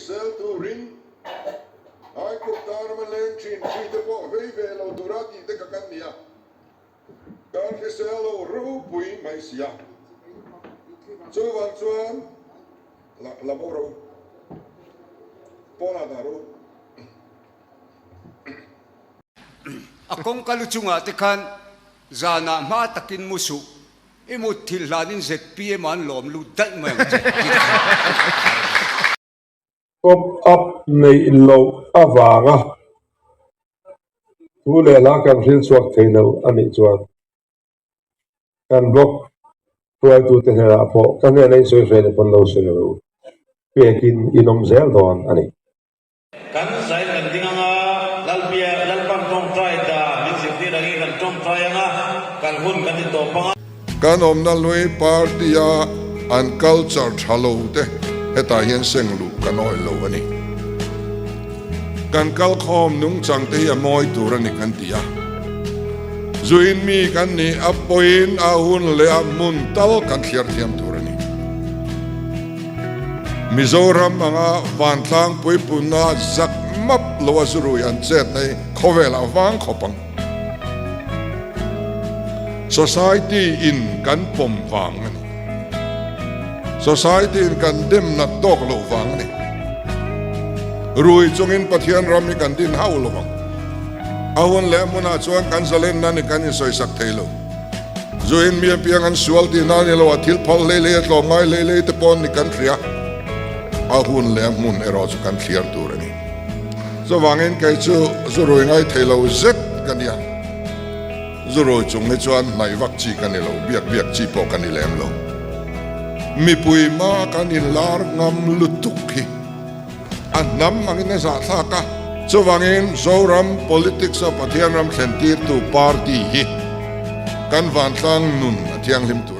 hrisel turin Aigupta rama leng thin hrite pawh vei ve lo tura tih te kha kan ni a, kan hrisel lo ropui mai si a. Chuvang chuan la la bo ro, pawnah dah ro. A kawngka lu chungah te khan zanah hma takin mu suh. I mut thil hlanin zpm an lawm lut daih mai ang che tih te kha. Top up neih loh avanga thu leh hla kan hril chhuak thei lo a nih chuan kan blog hruaitute hnenah pawh ka hnena in sawi hre pawn lo sawi ru pekin in awm zel dawn a ni. Kan zai kan ding anga, Lalpia, Lalpan tawngtai dan min zirtir angin kan tawngtai anga, kan hun kan ti tawp anga. Kan awmna hlui party-a an culture tha lo te hetah hian seng luh kan awih lo a ni. Kan kalkhawm nungchang te hi a mawi tur a ni kan ti a. Zuin mi kan nih a pawhin a hun leh a hmun tal kan thliar thiam tur a ni. Mizoram anga vantlang puipunna zak map lo a zurui an chetna hi khawvelah vang khawp ang. Society in kan pawm vang a ni. Society in kan dem nat tawk loh vang a ni. Rui chungin Pathian ram hi kan din hauh lo ang. A hun leh hmunah chuan kan zalenna ni kan insawisak thei lo. Zuin mi apiang an sual tih na ni lo a, thil phal hlei hlei a tlawm ngai hlei hlei te pawh ni kan hria. A hun leh a hmun erawh chu kan thliar tur a ni. Chuvangin kei chu zu rui ngai thei lo zet ka nia. Zu rui chung hi chuan hnaih vak chi ka ni lo, biak biak chi pawh ka ni lem lo. Mipui hma kan inlar ngam lutuk hi a hnam angin a zahthlak a. Chuvangin Zoram politics-a Pathian ram thlentirtu party hi kan vantlang nun a thianghlim tur.